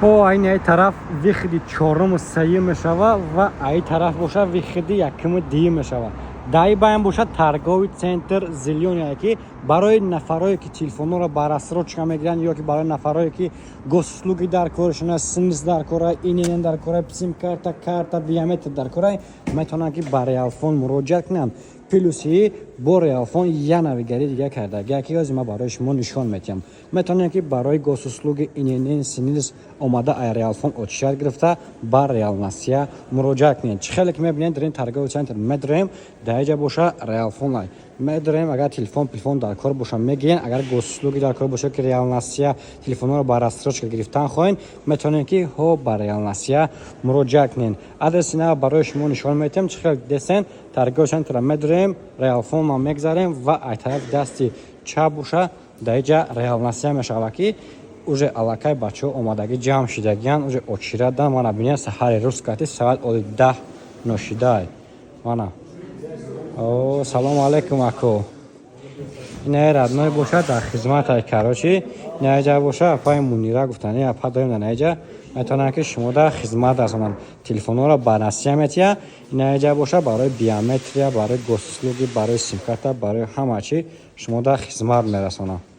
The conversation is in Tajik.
О, айни ай тараф выходи чоруму сеюм мешава ва ай тараф боша выходи якуму дуюм мешава. Даи баён бошад торговый центр «Зелёный», ки барои нафарое, ки телефонҳоро ба рассрочка мегиранд, ё ки барои нафарое, ки госуслуги дар коршона, СНИЛС дар кора, ИНН дар кора, сим-карта, карта биометр дар кора, метавонанд, ки ба Реалфон муроҷиат кунанд. Плюси бо Реалфон я навигари дига кардагия, ки ҳозир ман барои шумо нишон медиҳам. Метавонем, ки барои госуслуги, ИНН, СНИЛС омада, ай Реалфон очередь гирифта, ба Реалнасия муроҷиат кунед. Чӣ хеле ки мебинед, дар ин торговый центр медроем, дар иҷа боша Реалфон ай. Медроем, агар телефон пилфон дар кор боша, мегирен, агар госуслуги дар кор боша, ки Реалнасия телефонҳоро ба рассрочка гирифтан хоҳед, метавонем, ки ҳо ба Реалнасия муроҷиат кунед. Адреси нав барои шумо нишон медиҳам. Чӣ хел десен, торговый центрро медроем, Реалфонма мегзарем ва ай тарафи дасти чап боша дар иҷа Реалнасия мешава, ки уже аллакай бачаҳо омадагӣ, ҷамъ шидагиян, уже очередьдан. Мана бинед, саҳари рӯз кати соат оли 10 ношидай. Мана, о, салому алайкум, ако. Инаи родной бошад, дар хизматай. Короче, инаиҷа боша апаи Мунира гуфтани апа доим дар наиҷа, метавонанд, ки шумо дар хизмат расонанд, телефонҳоро ба насия метиҳа. Инаиҷа боша барои биометрия, барои госуслуги, барои симкарта, барои ҳама чӣ шумо дар хизмат мерасонанд.